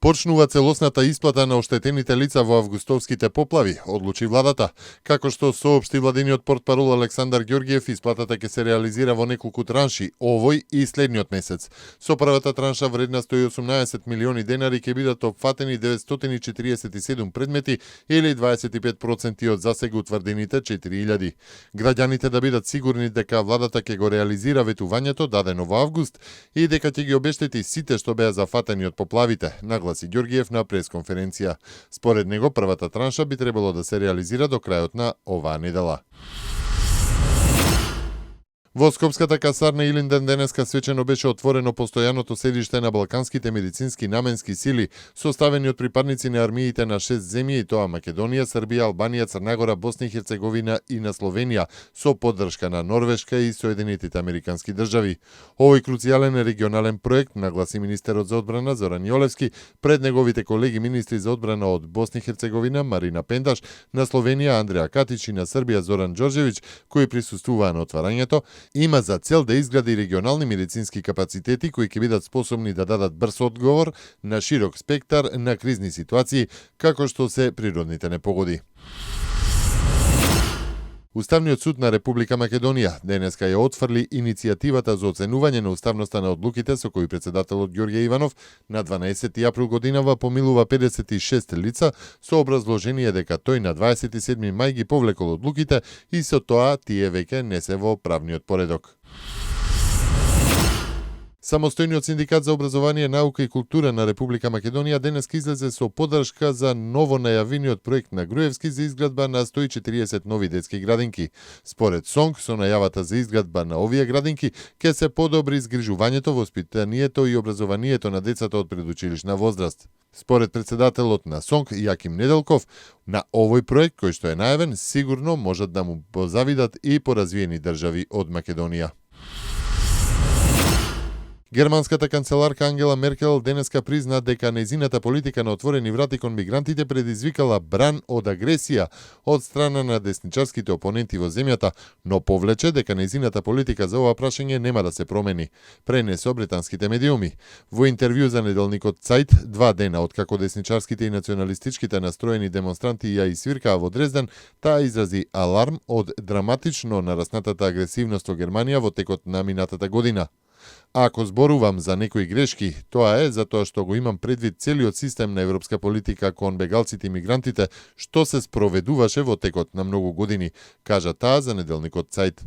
Почнува целосната исплата на оштетените лица во августовските поплави, одлучи владата. Како што соопшти владиниот портпарол Александар Ѓорѓиев, исплатата ќе се реализира во неколку транши овој и следниот месец. Со првата транша вредна 118 милиони денари ќе бидат опфатени 947 предмети или 25% од засега утврдените 4000. Граѓаните да бидат сигурни дека владата ќе го реализира ветувањето дадено во август и дека ќе ги обештети сите што беа зафатени од поплавите, нагласи Ѓорѓиев на пресконференција. Според него, првата транша би требало да се реализира до крајот на оваа недела. Во Скопската касарна Илинден денеска свечено беше отворено постојаното седиште на Балканските медицински наменски сили, составени од припадници на армиите на 6 земји, и тоа Македонија, Србија, Албанија, Црна Гора, Босна и Херцеговина и на Словенија, со поддршка на Норвешка и Соединетите Американски држави. Овој круцијален регионален проект, нагласи министерот за одбрана Зоран Јолевски пред неговите колеги министри за одбрана од Босна и Херцеговина Марина Пендаш, на Словенија Андреа Катич и на Србија Зоран Ѓорđević, кои присуствуваа на отварањето, има за цел да изгради регионални медицински капацитети кои ќе бидат способни да дадат брз одговор на широк спектар на кризни ситуации, како што се природните непогоди. Уставниот суд на Република Македонија денеска ја отфрли иницијативата за оценување на уставноста на одлуките со кои председателот Ѓорѓе Иванов на 12 април годинава помилува 56 лица со образложение дека тој на 27 мај ги повлекол одлуките и со тоа тие веќе не се во правниот поредок. Самостојниот синдикат за образование, наука и култура на Република Македонија денеска излезе со поддршка за ново најавениот проект на Груевски за изградба на 140 нови детски градинки. Според СОНГ, со најавата за изградба на овие градинки ќе се подобри згрижувањето, воспитанието и образованието на децата од предучилишна возраст. Според председателот на СОНГ Јаким Неделков, на овој проект кој што е најавен, сигурно можат да му позавидат и поразвиени држави од Македонија. Германската канцеларка Ангела Меркел денеска призна дека нејзината политика на отворени врати кон мигрантите предизвикала бран од агресија од страна на десничарските опоненти во земјата, но повлече дека нејзината политика за ова прашање нема да се промени, пренесо британските медиуми. Во интервју за неделникот Цајт, 2 дена откако десничарските и националистичките настроени демонстранти ја извиркаа во Дрезден, таа изрази аларм од драматично нараснатата агресивност во Германија во текот на минатата година. Ако зборувам за некои грешки, тоа е затоа што го имам предвид целиот систем на европска политика кон бегалците и мигрантите, што се спроведуваше во текот на многу години, кажа таа за неделникот Цајт.